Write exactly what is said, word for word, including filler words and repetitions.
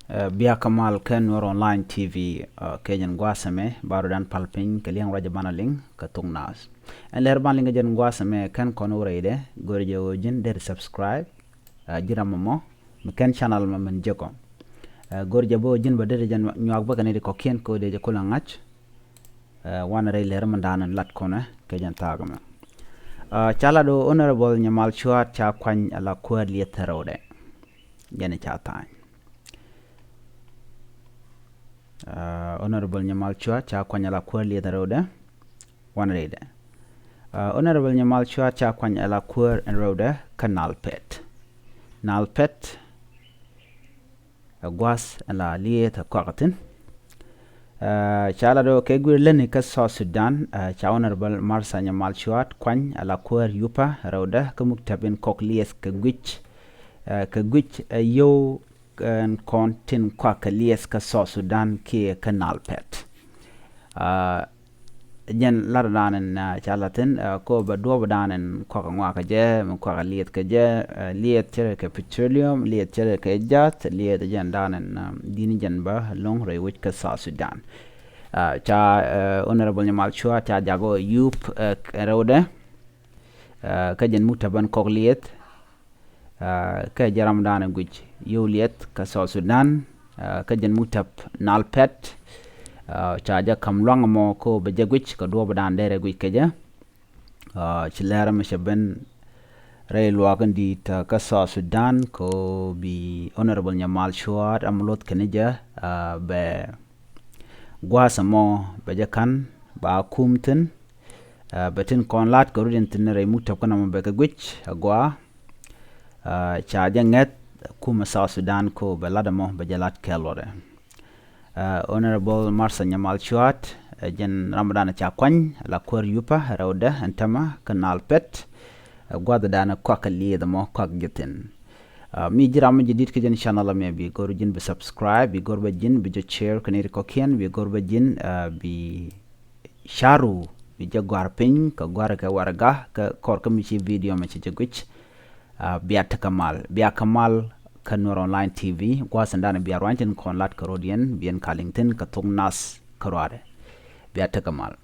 Ɛ, bia kä mal kɛn Nuɛr Online T V, ɛ, kɛ jɛn gua̱a̱th ɛmɛ, ba rɔ̱dan pal piny kɛ liɛŋ ruac banɛ liŋ kɛ thok naath. Ɛn lɛr banɛ liŋ kɛ jɛn gua̱a̱th ɛmɛ kɛn kɔn wä rɛydɛ, go̱rɛ jɛ ɣöö ji̱n deri subscribe, ɛ, ji̱ ram ɛmɔ, mi kɛn channel mɛ min jek ɔ. Ɛ, go̱rɛ jɛ bä ɣöö ji̱n bä deri jɛ nyuak bä kɛ ni di kɔ̱kiɛn kɛ ɣöö dee jɛ kulɛ ŋa̱c. Ɛ, wanɛ rɛy lɛr mɛ da̱a̱n in lat kɔnɛ kɛ jɛn thaak mɛ. Ɛ, ca lat ɣöö Honorable Nyamal Cuaat ca kuany ala kuäär lieth rɛwdɛ. Jɛn ca tha̱a̱ny. Ɛ, Honorable Nyamal Cuaat ca kuany ala kuäär lieth rɛwdɛ. Wanɛ rɛydɛ. Ɛ, Honorable Nyamal Cuaat ca kuany ala kuäär rɛwdɛ kä Nalpɛt. Nalpɛt ɛ gua̱a̱th ala lieth ɛ kɔak thi̱n. Ɛ, ca lat ɣöö kɛ guir lätni kä South Sudan, ɛ, ca Honorable Martha Nyamal Cuaat kuany ala kuäär Yupa rɛwdɛ kä muktab in kɔk lieth kɛ guic, ɛ, kɛ guic ɛ yio̱w ɛn kɔn tin kuak kɛ lieth kä South Sudan kiɛ kä Nalpɛt. Ɛ, jɛn lat dan in, ɛ, ca lat thi̱n, ɛ, ko bɛ duɔp dan in kuak ŋuak kɛ jɛ, mi kuak lieth kɛ jɛ, ɛ, lieth cɛ rɛ kɛ petroleum, lieth cɛ rɛ kɛ jath, lieth jɛn dan in, ɛ, di̱n jɛn bä lo̱ŋ rɛy wec kä South Sudan. Ɛ, ca, ɛ, Honorable Nyamal Cuaat ca jak ɣöö Yup, ɛ, rɛwdɛ, ɛ, kä jɛn muktab in kɔk lieth, ɛ, kä jɛ ram dan in guic yio̱w lieth kä South Sudan, ɛ, kä jɛn muktab Nalpɛt, ɛ, ca jɛ ka̱m luaŋ ɛmɔ ko bɛ jɛ guic kɛ duɔp dan derɛ guic kɛ jɛ. Ɛ, ci lɛr mɛ cɛ ben rɛy luaak in di̱i̱t, ɛ, kä South Sudan ko bi Honorable Nyamal Cuaat am luɔth kɛn jɛ, ɛ, bɛ gua̱a̱th ɛmɔ bɛ jɛ ka̱n ba kum thi̱n. Ɛ, bɛ tin kɔn lat kɛ rut in thi̱n rɛy muktab kä nɔmɔ bɛ kɛ guic agua. Ɛ, ca jɛ ŋɛth kumɛ South Sudan ko bɛ lat ɛmɔ bɛ jɛ lat kɛɛl luɔtdɛ. Ɛ, Honorable Martha Nyamal Cuaat, ɛ, jɛn ram dan ca kuany ala kuäär Yupa rɛwdɛ ɛn tämɛ kä Nalpɛt. Ɛ, gua̱a̱th dan kuak kɛ lieth ɛmɔ kuak jɛ thi̱n. Ɛ, mi ji̱ ram mi jɛ di̱t kä jɛn channel ɛmɛ bi go̱r ji̱n bi subscribe, bi go̱r bä ji̱n bi jɛ share kɛ ni ri kɔ̱kiɛn, bi go̱r bä ji̱n, ɛ, bi sharu, bi jɛ gɔ̱a̱r piny kɛ gɔ̱a̱r kɛ warɛga kɛ kɔr kä mi ci video mɛ ci jɛ guic. Ɛ, bia tekɛ mal, bia kä mal kä Nuɛr Online T V, gua̱a̱th in dan bia ruany tin kɔn lat kɛ rɔ̱diɛn, bi ɛn ka liŋ thi̱n kɛ thok nath kä ruaadɛ. Bia tekɛ mal.